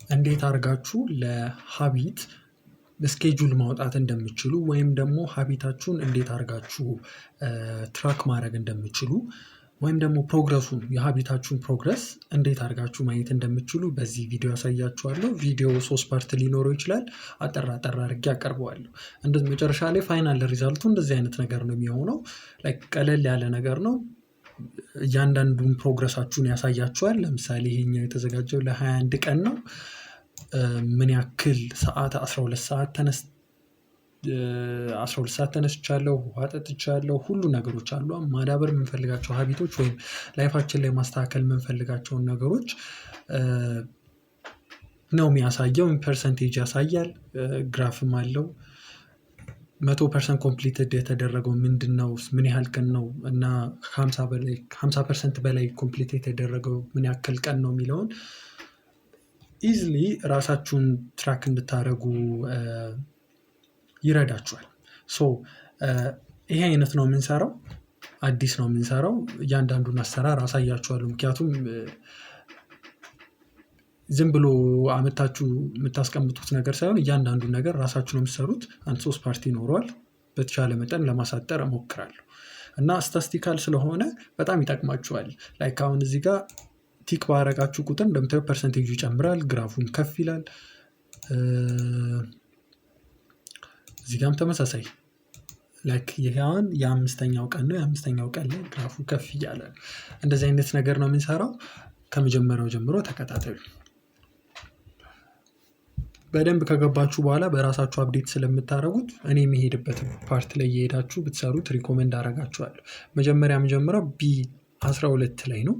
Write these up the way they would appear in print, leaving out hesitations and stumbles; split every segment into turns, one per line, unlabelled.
እንዴት አድርጋችሁ ለ habit schedule ማውጣት እንደምትችሉ ወይም ደግሞ habit ኣችሁን እንዴት አድርጋችሁ track ማድረግ እንደምትችሉ ወይም ደግሞ progress ኡን የ habit ኣችሁን progress እንዴት አድርጋችሁ ማየት እንደምትችሉ በዚህ ቪዲዮ አሳያችኋለሁ። ቪዲዮ 3 part ሊኖረው ይችላል። አጠር አጠር አድርጌ አቀርበዋለሁ። እንደዚህ መጨረሻ ላይ final result ኡ እንደዚህ አይነት ነገር ነው የሚሆነው። Like ቀለል ያለ ነገር ነው። እያንዳንዱን progress ኣችሁን ያሳያችኋል። ለምሳሌ ይሄኛው የተዘጋጀው ለ21 ቀን ነው። ምን ያክል ሰዓት 12 ሰዓት ተነስ 12 ሰዓት ተነስቻለሁ፣ ውሃ ጠጥቻለሁ፣ ሁሉ ነገሮች አሉ። ማዳበር የምንፈልጋቸው habit ኦች ወይም life ኣችን ላይ ማስተካከል የምንፈልጋቸውን ነገሮች ነው የሚያሳየው። Percentage ያሳያል፣ graph ም አለው። 100% completed የተደረገው ምንድነው፣ ምን ያህል ቀን ነው እና 50% በላይ complete የተደረገው ምን ያክል ቀን ነው የሚለውን easily ራሳችሁን track እንድታደርጉ ይረዳችኋል። So ይሄ አይነት ነው የምንሰራው፣ አዲስ ነው የምንሰራው። እያንዳንዱን አሰራር አሳያችኋለሁ። ምክንያቱም ዝም ብሎ አመታችሁ የምታስቀምጡት ነገር ሳይሆን እያንዳንዱን ነገር ራሳችሁ ነው የምትሰሩት። አንድ 3 part ይኖረዋል። በተቻለ መጠን ለማሳጠር እሞክራለሁ እና statistical ስለሆነ በጣም ይጠቅማችኋል። Like አሁን እዚህ ጋር tick ባረጋችሁ ቁጥር እንደምታዩት percentage ኡ ይጨምራል፣ graph ኡም ከፍ ይላል። እዚህ ጋርም ተመሳሳይ like ይሄ አሁን የአምስተኛው ቀን ነው። የአምስተኛው ቀን ላይ graph ኡ ከፍ እያለ ነው። እንደዚህ አይነት ነገር ነው የምንሰራው። ከመጀመሪያው ጀምሮ ተከታተሉ። በደንብ ከገባችሁ በኋላ በራሳችሁ update ስለምታደርጉት እኔ የምሄድበት part ላይ እየሄዳችሁ ብትሰሩት recommend አደርጋችኋለሁ። መጀመሪያ የምጀምረው B12 ላይ ነው።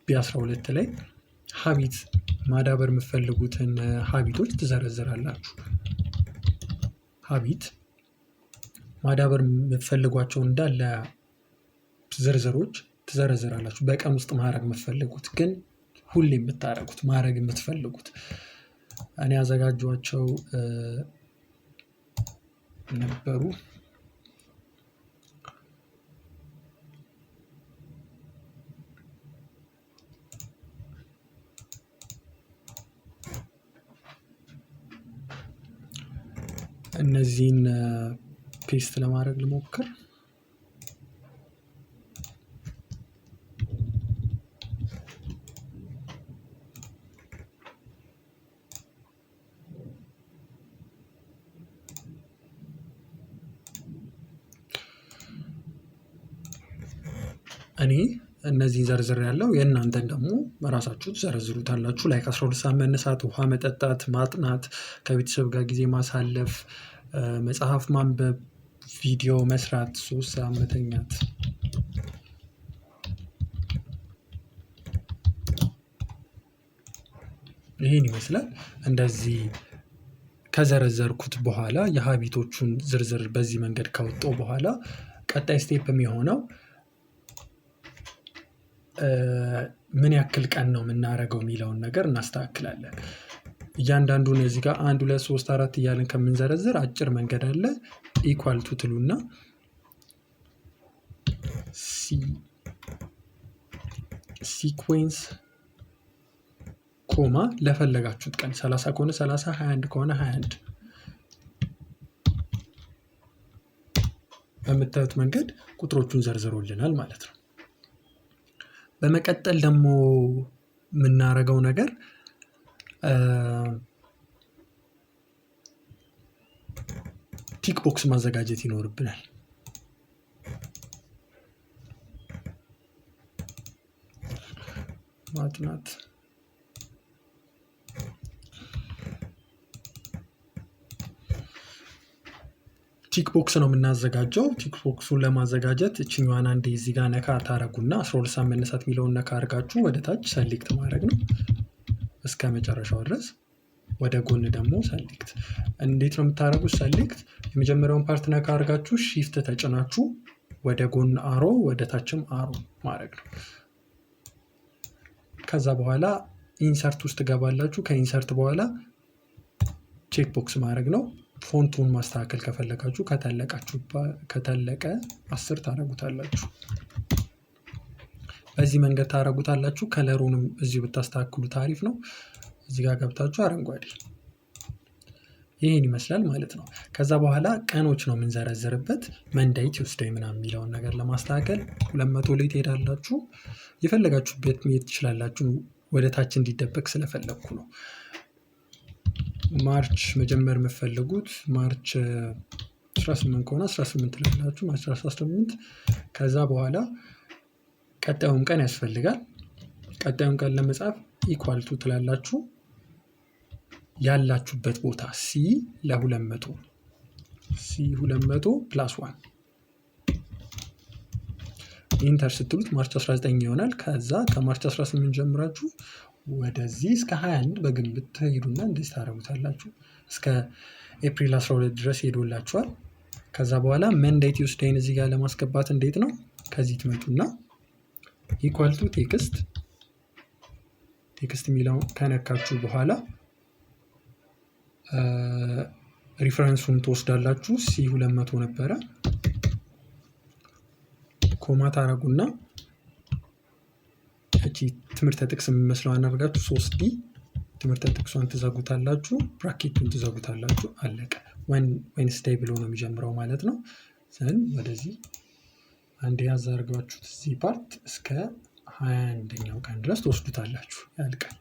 B12 ላይ habit ማዳበር የምትፈልጉትን habit ኦች ትዘረዝራላችሁ። Habit ማዳበር የምትፈልጓቸው እንዳለ ዝርዝሮች ትዘረዝራላችሁ። በቀን ውስጥ ማድረግ የምትፈልጉት ግን ሁሌ የምታደርጉት ማድረግ የምትፈልጉት እኔ ያዘጋጇቸው ነበሩ። እነዚህን paste ለማድረግ ልሞክር። እኔ እነዚህን ዘርዝር ያለው የእናንተን ደግሞ በራሳችሁ ትዘረዝሩታላችሁ። Like 12 ሰዓት መነሳት፣ ውሃ መጠጣት፣ ማጥናት፣ ከቤተሰብ ጋር ጊዜ ማሳለፍ፣ መጽሐፍ ማንበብ፣ ቪዲዮ መስራት፣ 3 ሰዓት መተኛት። ይሄን ይመስላል። እንደዚህ ከዘረዘርኩት በኋላ የ habit ኦቹን ዝርዝር በዚህ መንገድ ካወጣሁ በኋላ ቀጣይ step የሚሆነው ምን ያክል ቀን ነው የምናደርገው የሚለውን ነገር እናስተካክላለን። እያንዳንዱን እዚህ ጋር 1 2 3 4 እያልን ከምንዘረዝር አጭር መንገድ አለ። Equal to ትሉና sequence comma ለፈለጋችሁት ቀን 30 ከሆነ 30፣ 21 ከሆነ 21 በምታዩት መንገድ ቁጥሮቹን ዘርዝሮልናል ማለት ነው። በመቀጠል ደግሞ የምናደርገው ነገር tick box ማዘጋጀት ይኖርብናል። ማጥናት፣ tick box ነው የምናዘጋጀው። Tick box ኡን ለማዘጋጀት እችኛዋን አንዴ እዚህ ጋር ነካ ታረጉና 12 ሰዓት መነሳት የሚለውን ነካ አድርጋችሁ ወደ ታች select ማድረግ ነው እስከ መጨረሻው ድረስ። ወደ ጎን ደግሞ select። እንዴት ነው የምታደርጉት? Select የመጀመሪያውን part ነካ አድርጋችሁ shift ተጭናችሁ ወደ ጎን arrow ወደ ታችም arrow ማድረግ ነው። ከዛ በኋላ insert ውስጥ ትገባላችሁ። ከ insert በኋላ check box ማድረግ ነው። Font ኡን ማስተካከል ከፈለጋችሁ ከተለቀ 10 ታረጉታላችሁ። በዚህ መንገድ ታረጉታላችሁ። Color ኡንም እዚሁ ብታስተካክሉት አሪፍ ነው። እዚህ ጋር ገብታችሁ አረንጓዴ ይሄን ይመስላል ማለት ነው። ከዛ በኋላ ቀኖች ነው የምንዘረዝርበት Monday Tuesday ምናምን የሚለውን ነገር ለማስተካከል 200 ላይ ትሄዳላችሁ። የፈለጋችሁበት መሄድ ትችላላችሁ። ወደ ታች እንዲደበቅ ስለፈለኩ ነው። March መጀመር የምትፈልጉት March 18 ከሆነ 18 ትላላችሁ፣ March 18። ከዛ በኋላ ቀጣዩን ቀን ያስፈልጋል። ቀጣዩን ቀን ለመጻፍ equal to ትላላችሁ። ያላችሁበት ቦታ C ለ200፣ C 200 plus 1፣ enter ስትሉት March 19 ይሆናል። ከዛ ከ March 18 ጀምራችሁ ወደዚህ እስከ 21 በግምት ትሄዱና እንደዚህ ታደርጉታላችሁ። እስከ ኤፕሪል 12 ድረስ ሄዶላችኋል። ከዛ በኋላ Monday Tuesday ን እዚህ ጋር ለማስገባት እንዴት ነው? ከዚህ ትመጡና equal to text፣ text የሚለውን ከነካችሁ በኋላ reference ኡን ትወስዳላችሁ። C 200 ነበረ። Comma ታረጉና እቺ ትምህርተ ጥቅስ የሚመስለው አናርጋችሁ 3 D ትምህርተ ጥቅሷን ትዘጉታላችሁ፣ bracket ኡን ትዘጉታላችሁ። አለቀ። Wednesday ብሎ ነው የሚጀምረው ማለት ነው። Then ወደዚህ አንድ ያዝ አድርጋችሁት እዚህ part እስከ 21ኛው ቀን ድረስ ትወስዱታላችሁ። ያልቃል።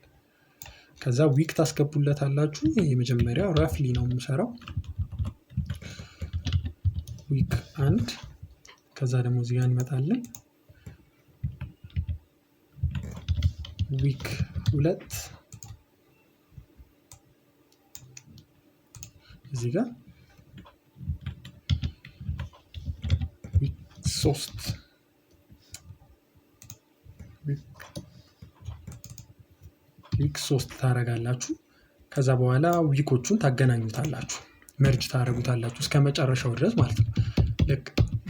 ከዛ week ታስገቡለታላችሁ። ይሄ የመጀመሪያው roughly ነው የምሰራው። Week 1። ከዛ ደግሞ እዚህ ጋር እንመጣለን። Week 2 እዚህ ጋር፣ week 3፣ week 3 ታደርጋላችሁ። ከዛ በኋላ week ኦቹን ታገናኙታላችሁ፣ merge ታደርጉታላችሁ እስከ መጨረሻው ድረስ ማለት ነው። ልክ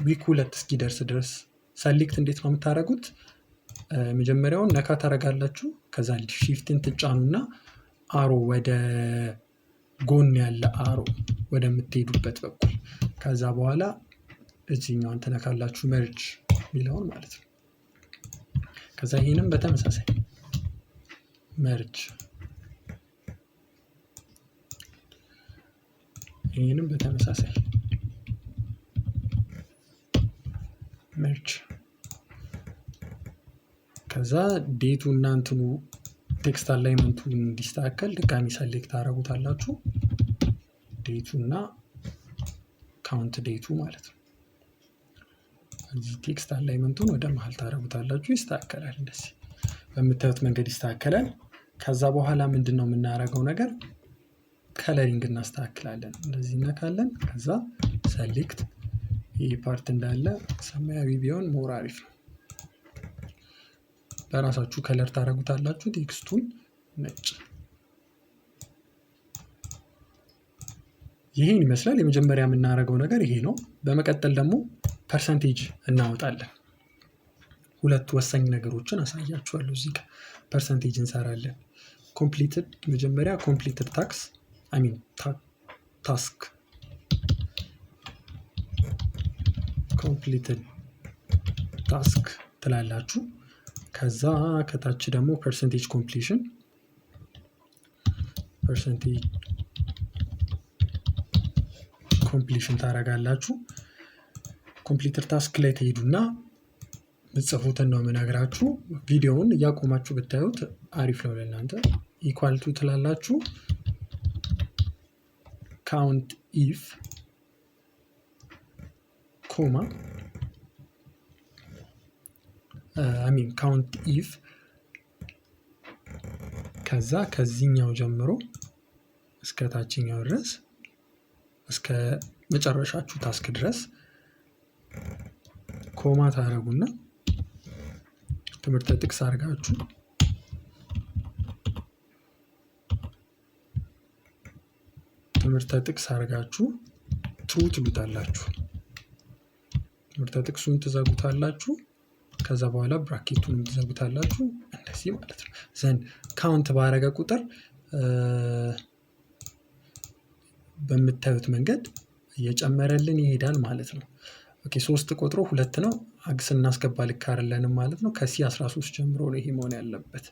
week 2 እስኪደርስ ድረስ select እንዴት ነው የምታደርጉት? መጀመሪያውን ነካ ታደርጋላችሁ። ከዛ shift ን ትጫኑና arrow ወደ ጎን ያለ arrow ወደምትሄዱበት በኩል፣ ከዛ በኋላ እዚህኛውን ትነካላችሁ፣ merge የሚለውን ማለት ነው። ከዛ ይሄንም በተመሳሳይ merge፣ ይሄንም በተመሳሳይ merge። ከዛ date ኡ እና እንትኑ text alignment ኡ እንዲስተካከል ድጋሚ select ታደርጉታላችሁ። Date ኡ እና count date ኡ ማለት ነው። እዚህ text alignment ኡን ወደ መሃል ታደርጉታላችሁ፣ ይስተካከላል። እንደዚህ በምታዩት መንገድ ይስተካከላል። ከዛ በኋላ ምንድነው የምናደርገው ነገር? Coloring እናስተካክላለን። እንደዚህ እነካለን። ከዛ select፣ ይህ part እንዳለ ሰማያዊ ቢሆን more አሪፍ ነው። በራሳችሁ color ታደርጉታላችሁ። Text ኡን ነጭ። ይሄን ይመስላል። የመጀመሪያ የምናደርገው ነገር ይሄ ነው። በመቀጠል ደግሞ percentage እናወጣለን። ሁለት ወሳኝ ነገሮችን አሳያችኋለሁ። እዚህ ጋር percentage እንሰራለን። Completed፣ መጀመሪያ completed tax፣ I mean task፣ completed task ትላላችሁ። ከዛ ከታች ደግሞ percentage completion፣ percentage completion ታደርጋላችሁ። Completed task ላይ ትሄዱና ምጽፉትን ነው የምነግራችሁ። ቪዲዮውን እያቆማችሁ ብታዩት አሪፍ ነው ለእናንተ። Equal to ትላላችሁ። Count if comma፣ I mean count if፣ ከዛ ከዚህኛው ጀምሮ እስከ ታችኛው ድረስ፣ እስከ መጨረሻችሁ task ድረስ comma ታደርጉና ትምህርተ ጥቅስ አድርጋችሁ፣ ትምህርተ ጥቅስ አድርጋችሁ true ትሉታላችሁ። ትምህርተ ጥቅሱን ትዘጉታላችሁ። ከዛ በኋላ bracket ኡንም ትዘጉታላችሁ። እንደዚህ ማለት ነው። Then count ባረገ ቁጥር በምታዩት መንገድ እየጨመረልን ይሄዳል ማለት ነው። Okay፣ 3 ቆጥሮ 2 ነው። አግስ እናስገባ ልክ አይደለንም ማለት ነው። ከ C 13 ጀምሮ ነው ይሄ መሆን ያለበት።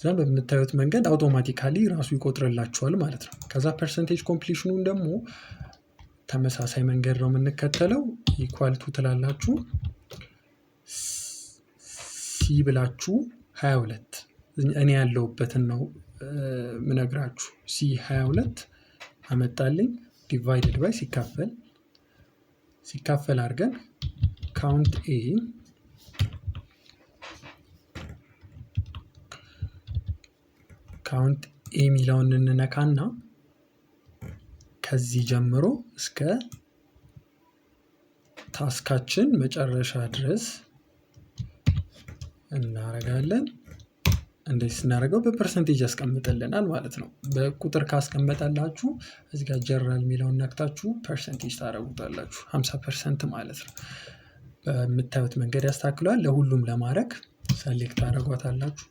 እዛ በምታዩት መንገድ automatically ራሱ ይቆጥርላችኋል ማለት ነው። ከዛ percentage completion ኑን ደግሞ ተመሳሳይ መንገድ ነው የምንከተለው። Equal to ትላላችሁ፣ C ብላችሁ 22፣ እኔ ያለሁበትን ነው ምነግራችሁ። C 22 አመጣልኝ። Divided by ሲካፈል አድርገን count A የሚለውን እንነካና ከዚህ ጀምሮ እስከ task ኣችን መጨረሻ ድረስ እናደርጋለን። እንደዚህ ስናደርገው በ percentage ያስቀምጥልናል ማለት ነው። በቁጥር ካስቀመጠላችሁ እዚህ ጋር ጀነራል የሚለውን ነክታችሁ percentage ታደርጉታላችሁ፣ 50% ማለት ነው። በምታዩት መንገድ ያስተካክለዋል። ለሁሉም ለማድረግ select ታደርጓታላችሁ።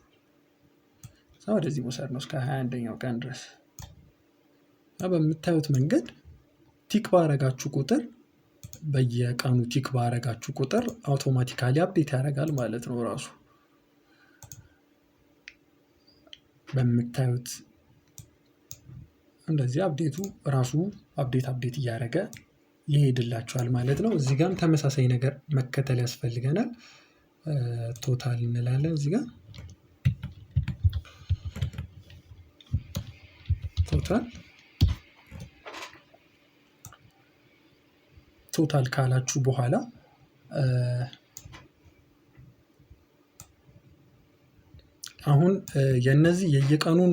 እዛ ወደዚህ መውሰድ ነው እስከ 21ኛው ቀን ድረስ። በምታዩት መንገድ tick ባረጋችሁ ቁጥር፣ በየቀኑ tick ባረጋችሁ ቁጥር automatically update ያደርጋል ማለት ነው ራሱ። በምታዩት እንደዚህ update ኡ ራሱ update እያደረገ ይሄድላችኋል ማለት ነው። እዚህ ጋርም ተመሳሳይ ነገር መከተል ያስፈልገናል። Total እንላለን፣ እዚህ ጋር total ካላችሁ በኋላ አሁን የነዚህ የየቀኑን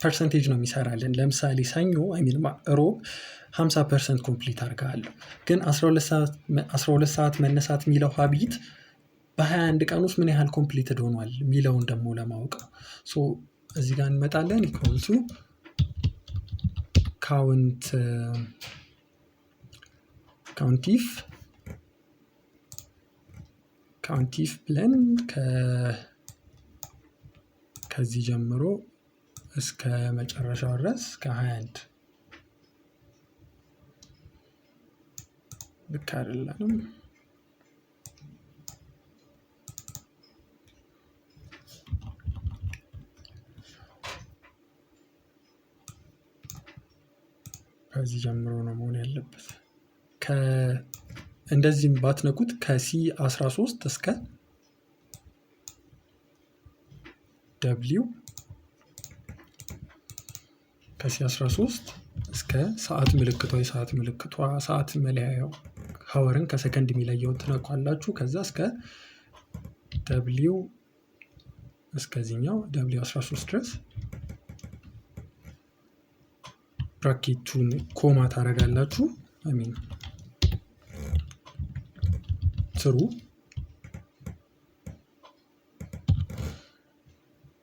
percentage ነው የሚሰራልን። ለምሳሌ ሰኞ፣ I mean ሮብ 50% complete አድርገሃል። ግን 12 ሰዓት መነሳት የሚለው habit በ21 ቀን ውስጥ ምን ያህል completed ሆኗል የሚለውን ደግሞ ለማወቅ ነው። So እዚህ ጋር እንመጣለን፣ equal to count if ብለን ከዚህ ጀምሮ እስከ መጨረሻው ድረስ፣ ከ21፣ ልክ አይደለም። ከዚህ ጀምሮ ነው መሆን ያለበት። እንደዚህም ባትነኩት ከ C 13 እስከ W፣ ከ C 13 እስከ ሰዓት ምልክቷ፣ የሰዓት ምልክቷ፣ ሰዓት መለያያው፣ hour ን ከሰከንድ የሚለየውን ትነኳላችሁ። ከዛ እስከ W፣ እስከዚህኛው W 13 ድረስ bracket ኡን comma ታደርጋላችሁ። I mean true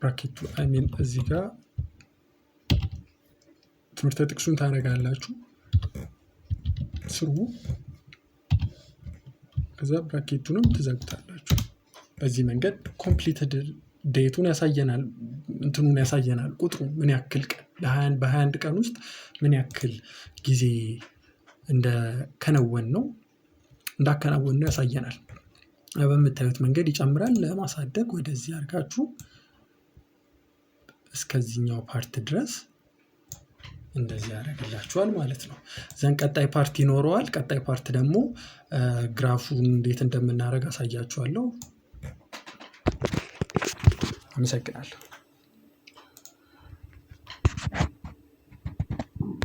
bracket ኡ፣ I mean እዚህ ጋር ትምህርተ ጥቅሱን ታደርጋላችሁ፣ true፣ ከዛ bracket ኡንም ትዘጉታላችሁ። በዚህ መንገድ completed date ኡን ያሳየናል፣ እንትኑን ያሳየናል፣ ቁጥሩ ምን ያክል ቀን፣ በ21 ቀን ውስጥ ምን ያክል ጊዜ እንዳከናወን ነው ያሳየናል። በምታዩት መንገድ ይጨምራል። ለማሳደግ ወደዚህ አድርጋችሁ እስከዚህኛው part ድረስ እንደዚህ ያደርግላችኋል ማለት ነው። Then ቀጣይ part ይኖረዋል። ቀጣይ part ደግሞ graph ኡን እንዴት እንደምናደርግ አሳያችኋለሁ። አመሰግናለሁ።